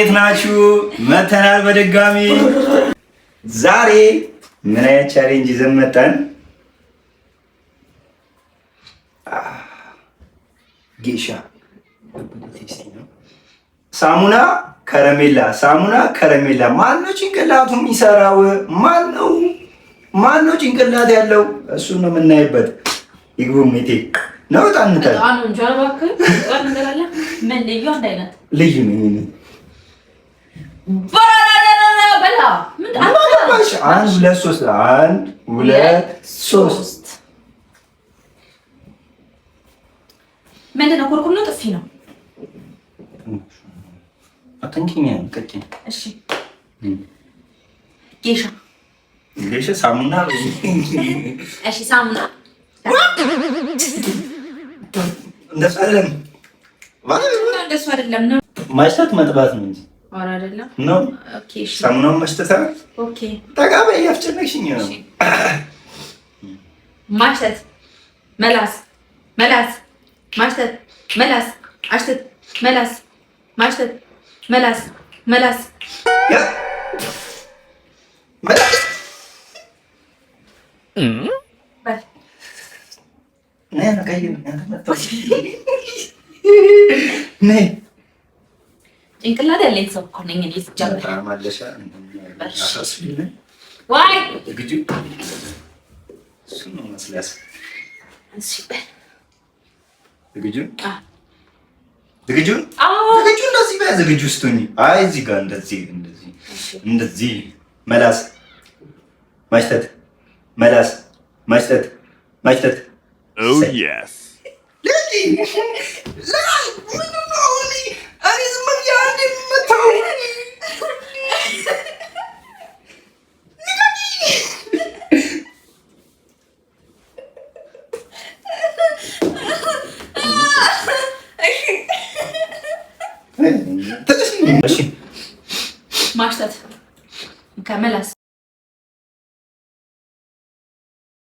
እንዴት ናችሁ? መተናል በድጋሚ። ዛሬ ምን አይነት challenge ይዘን መጣን? ጌሻ ሳሙና ከረሜላ፣ ሳሙና ከረሜላ። ማነው ጭንቅላቱ የሚሰራው? ማነው ማነው ጭንቅላት ያለው? እሱን ነው የምናይበት። ይግቡ ሜቴ ነው ጣንታል ልዩ ነው። አንድ ሁለት ሶስት፣ አንድ ሁለት ሶስት። ምንድን ነው? ኩርኩም ነው? ጥፊ ነው? አትንኪኝ። ቀጭን። እሺ፣ ጌሻ ጌሻ ሳሙና። እሺ፣ ሳሙና እንደሱ አይደለም፣ እንደሱ አይደለም። ማሽተት መጥባት ነው እንጂ ኧረ አይደለም ነው። ሳሙናውን ማሽተት። Okay፣ ጠጋ በይ፣ እያስጨነቅሽኝ ነው። ማሽተት፣ መላስ፣ መላስ፣ ማሽተት፣ መላስ፣ አሽተት፣ መላስ፣ ማሽተት፣ መላስ፣ መላስ፣ ጭንቅላት ያለኝ ሰው እኮ ነኝ እኔ። ሲጀምር ዝግጁ እንደዚህ በያ ዝግጁ ስትሆኚ፣ አይ እዚህ ጋር እንደዚህ እንደዚህ እንደዚህ መላስ ማሽተት፣ መላስ ማሽተት፣ ማሽተት። Oh yes. ማሽተት ከመላስ።